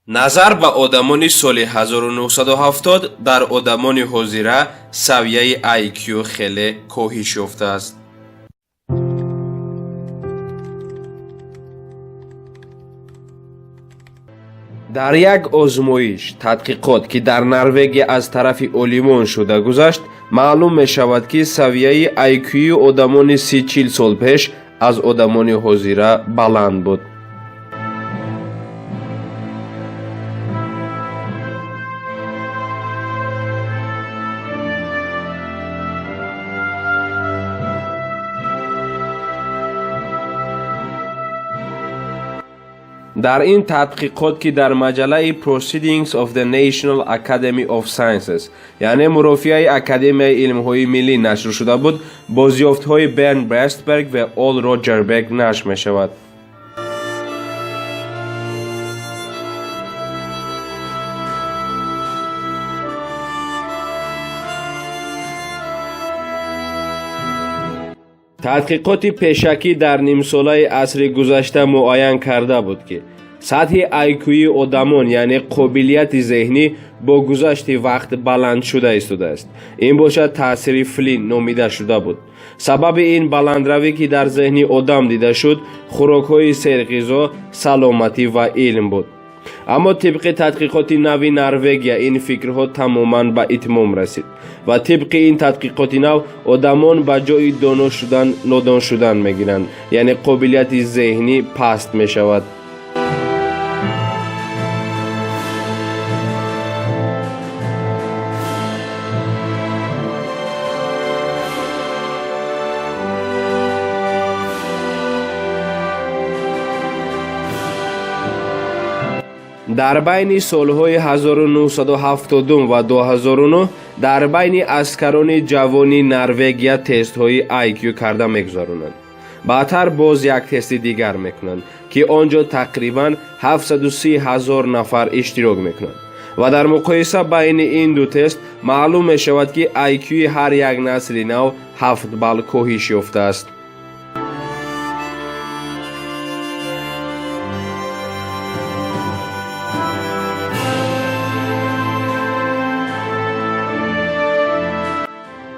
Назар ба одамони соли 1970 дар одамони ҳозира савияи IQ хеле коҳиш ёфтааст. Дар як озмоиш тадқиқот, ки дар Норвегия аз тарафи олимон шуда гузашт, маълум мешавад, ки савияи IQ-и одамони 30-40 сол пеш аз одамони ҳозира баланд буд. Дар ин тадқиқот, ки дар маҷаллаи Proceedings of the National Academy of Sciences, яъне мурофиаи Академияи илмҳои миллӣ нашр шуда буд, бозёфтҳои Берн Брестберг ва Ол Роҷерберг нашр мешавад. Тадқиқоти пешакӣ дар нимсолаи асри гузашта муайян карда буд, ки сатҳи IQ-и одамон, яъне қобилияти зеҳнӣ, бо гузашти вақт баланд шуда истодааст. Ин бошад таъсири Флин номида шуда буд. Сабаби ин баландравӣ, ки дар зеҳни одам дида шуд, хӯрокҳои серғизо, саломатӣ ва илм буд. Аммо тибқи тадқиқоти нави Норвегия ин фикрҳо тамоман ба итмом расид ва тибқи ин тадқиқоти нав одамон ба ҷои доно шудан нодон шудан мегиранд, яъне қобилияти зеҳнӣ паст мешавад. Дар байни солҳои 1970 ва 2009 дар байни аскарони ҷавони Норвегия тестҳои IQ карда мегузаронанд. Баъдтар боз як тести дигар мекунанд, ки он ҷо тақрибан 730 ҳазор нафар иштирок мекунанд, ва дар муқоиса байни ин ду тест маълум мешавад, ки IQ-и ҳар як насли нав 7 балл коҳиш ёфтааст.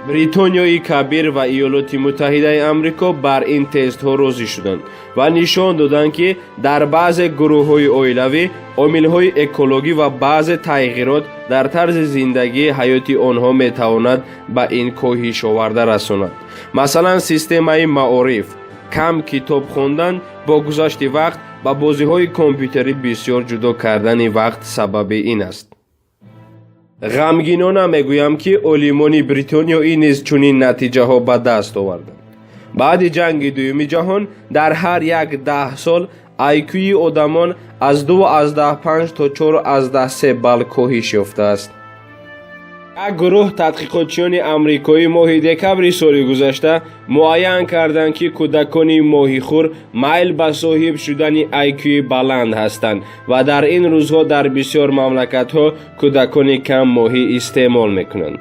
Бритониёи Кабир ва Иёлоти Муттаҳидаи Амрико бар ин тестҳо розӣ шуданд ва нишон доданд, ки дар баъзе гурӯҳҳои оилавӣ омилҳои экологӣ ва баъзе тағйирот дар тарзи зиндагии ҳаёти онҳо метавонад ба ин коҳиш оварда расонад. Масалан, системаи маориф, кам китоб хондан, бо гузашти вақт ба бозиҳои компютерӣ бисёр ҷудо кардани вақт сабаби ин аст. Ғамгинона мегӯям, ки олимони бритониёӣ низ чунин натиҷаҳо ба даст оварданд. Баъди ҷанги дуюми ҷаҳон дар ҳар як 10 сол IQ-и одамон аз 2,5 то 4,3 балл коҳиш ёфтааст. Як гурӯҳ тадқиқотчиёни амрикоӣ моҳи декабри соли гузашта муайян карданд, ки кӯдакони моҳихӯр майл ба соҳиб шудани IQ-и баланд ҳастанд ва дар ин рӯзҳо дар бисёр мамлакатҳо кӯдакони кам моҳӣ истеъмол мекунанд.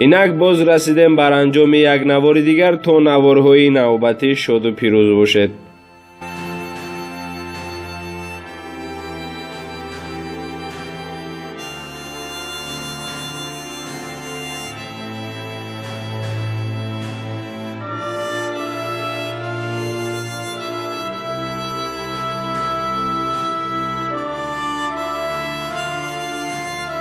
Инак боз расидем бар анҷоми як навори дигар. То наворҳои навбатӣ шоду пирӯз бошед.